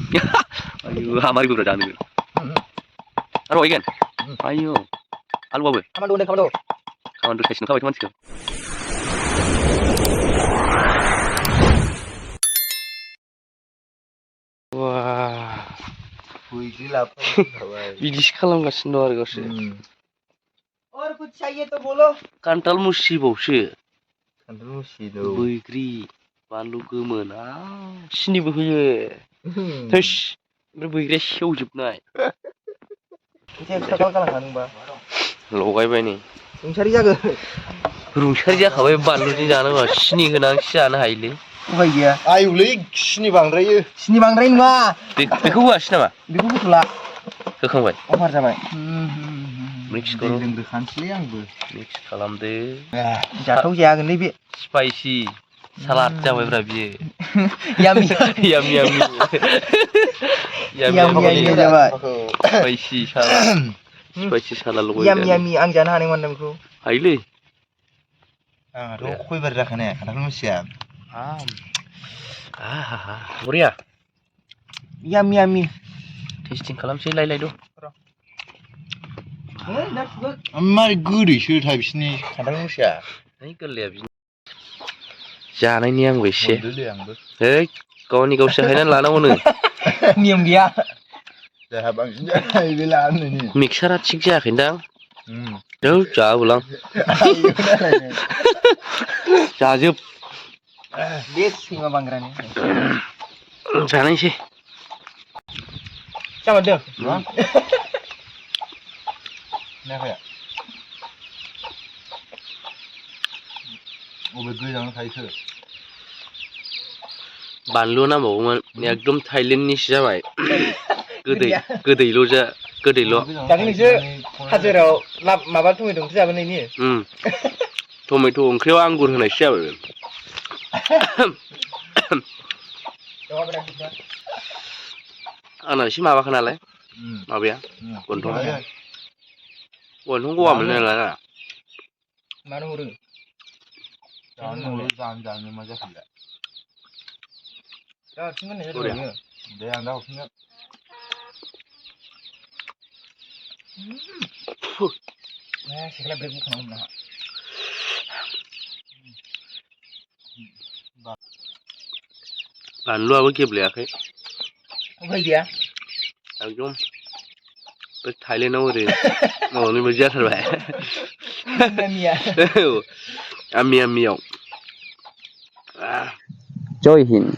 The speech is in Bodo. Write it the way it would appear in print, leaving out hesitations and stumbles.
Ayo, hamar gue berada nih. Aro ikan. Ayo. Alu apa? Kamu dulu, kamu dulu. Kawan tuh kasih kau teman sih. Wah. Wih, lapar. Bidi's खालामगासिनो दं आरो गावसोर. और कुछ चाहिए तो बोलो. Kantal musibaवसो. Kantal musi dong. बैग्रि, बानलु गोमोन, सिनिबो होयो. थोस, ओमफ्राय बैग्रिया सेवजोबनाय. लगायबाय नै. रुंसारि जागोन. रुंसारि जाखाबाय बानलुजों जानोबा सिनि होनानैसो जानो हायोलै. उफाय गैया. आयुलै सिनि बांद्रायो. सिनि बांद्राय नङा. बेखौ होआसै नामा? बेखौ होथ'ला. होखांबाय? अफार जाबाय. मिक्स दै लोंग्रोखानोसैलै आंबो. मिक्स खालामदो. जाथाव जायागोनलै बे. स्पाइसि सालाद जाबायब्रा बियो. यामि यामि यामि जाबाय. Spicy salad. स्पाइसि सालाद लगायदो. यामि आं जानो हानाय मोनदों बेखौ. हायोलै. आंहाथ' खयबार जाखानाय खान्थाल मुसिया. बरिया. यामि. टेस्टिं खालामसै लायलाय दं। मारै गोदैसो था बिसिनि खान्थाल मुसिया. है गोरलैया बिदिनो. जानायनि आंबो एसे. है गावसो हायनानै लानांगौनो। नियम गैया। जोंहा बांसिन जायो लानानै। मिक्सारा थिग जायाखैदां। जाबोलां। जाजोब। बे सैमा बांग्रानि। जानायसै। जामारदों? खोनायाखै? अबे गोजानाव थायोसो? बानलु नांबावगौमोन एकदम थाइलेण्डनिसो जाबाय। गोदैल'। दाख्लै नोंसोर हाजोराव माबा टमेट' ओंख्रि जाबोनायनि? टमेट' ओंख्रियाव आंगुर होनायसो जाबाय। आंना एसे माबाखा नालाय माबाया गन्थं गवा मोनो नालाय। मानो हरो? जानो मा जाखो? दा हरफिनगोन होननाय जादों। दे आं दा हरफिनगोन। सेख्ला ब्रेक बोखानांगौमोन आंहा। बानलुआबो गेब्लेयाखै। उफाय गैया। एकदम बे थाइलेण्डआव ओरै माबानाय बायदि जाथारबाय। यामियाव। जय हिन्द।